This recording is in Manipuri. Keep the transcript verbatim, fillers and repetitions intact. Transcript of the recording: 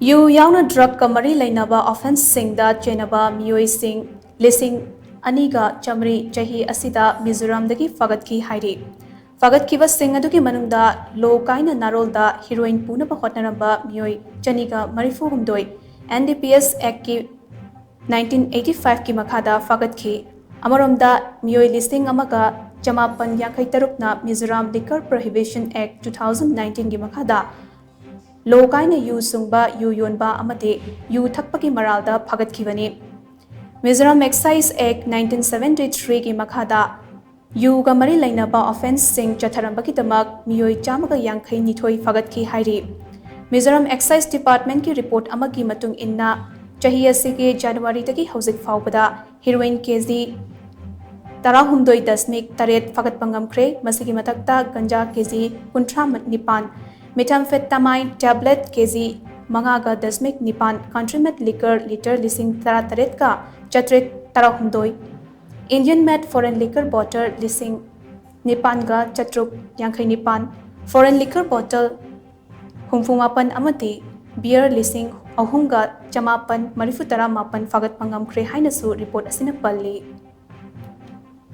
ꯌꯨ ꯌꯥꯎꯅ ꯗ꯭ꯔꯒꯀ ꯃꯔꯤ ꯂꯩꯅꯕ ꯑꯣꯐꯦꯟꯁꯁꯤꯡꯗ ꯆꯦꯟꯅꯕ ꯃꯤꯑꯣꯏꯁꯤꯡ ꯂꯤꯁꯤꯡ ꯑꯅꯤꯒ ꯆꯥꯃꯔꯤ ꯆꯍꯤ ꯑꯁꯤꯗ ꯃꯤꯖꯣꯔꯥꯝꯗꯒꯤ ꯐꯥꯒꯠꯈꯤ ꯍꯥꯏꯔꯤ꯫ ꯐꯥꯒꯠꯈꯤꯕꯁꯤꯡ ꯑꯗꯨꯒꯤ ꯃꯅꯨꯡꯗ ꯂꯣ ꯀꯥꯏꯅ ꯅꯥꯔꯣꯜꯗ ꯍꯤꯔꯣꯏꯟ ꯄꯨꯅꯕ ꯍꯣꯠꯅꯔꯝꯕ ꯃꯤꯑꯣꯏ ꯆꯅꯤꯒ ꯃꯔꯤꯐꯨ ꯍꯨꯝꯗꯣꯏ ꯑꯦꯟ ꯗꯤ ꯄꯤ ꯑꯦꯁ ꯑꯦꯛꯀꯤ ꯅꯥꯏꯟꯇꯤꯟ ꯑꯩꯠꯇꯤ ꯐꯥꯏꯚꯀꯤ ꯃꯈꯥꯗ ꯐꯥꯒꯠꯈꯤ꯫ ꯑꯃꯔꯣꯝꯗ, ꯃꯤꯑꯣꯏ ꯂꯤꯁꯤꯡ ꯑꯃꯒ ꯆꯃꯥꯄꯟ ꯌꯥꯡꯈꯩ ꯇꯔꯨꯛꯅ Mizoram liquor prohibition act two thousand ꯅꯥꯏꯟꯇꯤꯟꯒꯤ ꯃꯈꯥꯗ ꯂꯣ ꯀꯥꯏꯅ ꯌꯨ ꯁꯨꯡꯕ, ꯌꯨ ꯌꯣꯟꯕ ꯑꯃꯗꯤ ꯌꯨ ꯊꯛꯄꯒꯤ ꯃꯔꯥꯜꯗ ꯐꯥꯒꯠꯈꯤꯕꯅꯤ꯫ ꯃꯤꯖꯣꯔꯥꯝ ꯑꯦꯛꯁꯥꯏꯖ ꯑꯦꯛ ꯅꯥꯏꯟꯇꯤꯟ ꯁꯚꯦꯟꯇꯤ ꯊ꯭ꯔꯤꯒꯤ ꯃꯈꯥꯗ ꯌꯨꯒ ꯃꯔꯤ ꯂꯩꯅꯕ ꯑꯣꯐꯦꯟꯁꯁꯤꯡ ꯆꯠꯊꯔꯝꯕꯒꯤꯗꯃꯛ ꯃꯤꯑꯣꯏ ꯆꯥꯝꯃꯒ ꯌꯥꯡꯈꯩ ꯅꯤꯊꯣꯏ ꯐꯥꯒꯠꯈꯤ ꯍꯥꯏꯔꯤ꯫ ꯃꯤꯖꯣꯔꯥꯝ ꯑꯦꯛꯁꯥꯏꯖ ꯗꯤꯄꯥꯔꯠꯃꯦꯟꯠꯀꯤ ꯔꯤꯄꯣꯔꯠ ꯑꯃꯒꯤ ꯃꯇꯨꯡ ꯏꯟꯅ, ꯆꯍꯤ ꯑꯁꯤꯒꯤ ꯖꯅꯋꯥꯔꯤꯗꯒꯤ ꯍꯧꯖꯤꯛ ꯐꯥꯎꯕꯗ ꯍꯤꯔꯣꯏꯟ ꯀꯦ ꯖꯤ ꯇꯔꯥꯍꯨꯝꯗꯣꯏ ꯗꯁꯃꯤꯛ ꯇꯔꯦꯠ ꯐꯥꯒꯠꯄ ꯉꯝꯈ꯭ꯔꯦ꯫ ꯃꯁꯤꯒꯤ ꯃꯊꯛꯇ ꯒꯟꯖꯥ ꯀꯦ ꯖꯤ ꯀꯨꯟꯊ꯭ꯔꯥ ꯅꯤꯄꯥꯟ, methamphetamine tablet ꯀꯦ ꯖꯤ ꯃꯉꯥꯒ ꯗꯁꯃꯤꯛ ꯅꯤꯄꯥꯟ, contraband liquor ꯂꯤꯇꯔ ꯂꯤꯁꯤꯡ ꯇꯔꯥꯇꯔꯦꯠꯀ ꯆꯥꯇ꯭ꯔꯦꯠ ꯇꯔꯥꯍꯨꯝꯗꯣꯏ, Indian made foreign liquor bottle ꯂꯤꯁꯤꯡ ꯅꯤꯄꯥꯟꯒ ꯆꯥꯇ꯭ꯔꯨꯛ ꯌꯥꯡꯈꯩ ꯅꯤꯄꯥꯟ, foreign liquor bottle ꯍꯨꯝꯐꯨ ꯃꯥꯄꯟ ꯑꯃꯗꯤ beer ꯂꯤꯁꯤꯡ ꯑꯍꯨꯝꯒ ꯆꯃꯥꯄꯟ ꯃꯔꯤꯐꯨ ꯇꯔꯥ ꯃꯥꯄꯟ ꯐꯥꯒꯠꯄ ꯉꯝꯈ꯭ꯔꯦ ꯍꯥꯏꯅꯁꯨ ꯔꯤꯄꯣꯔꯠ ꯑꯁꯤꯅ ꯄꯜꯂꯤ꯫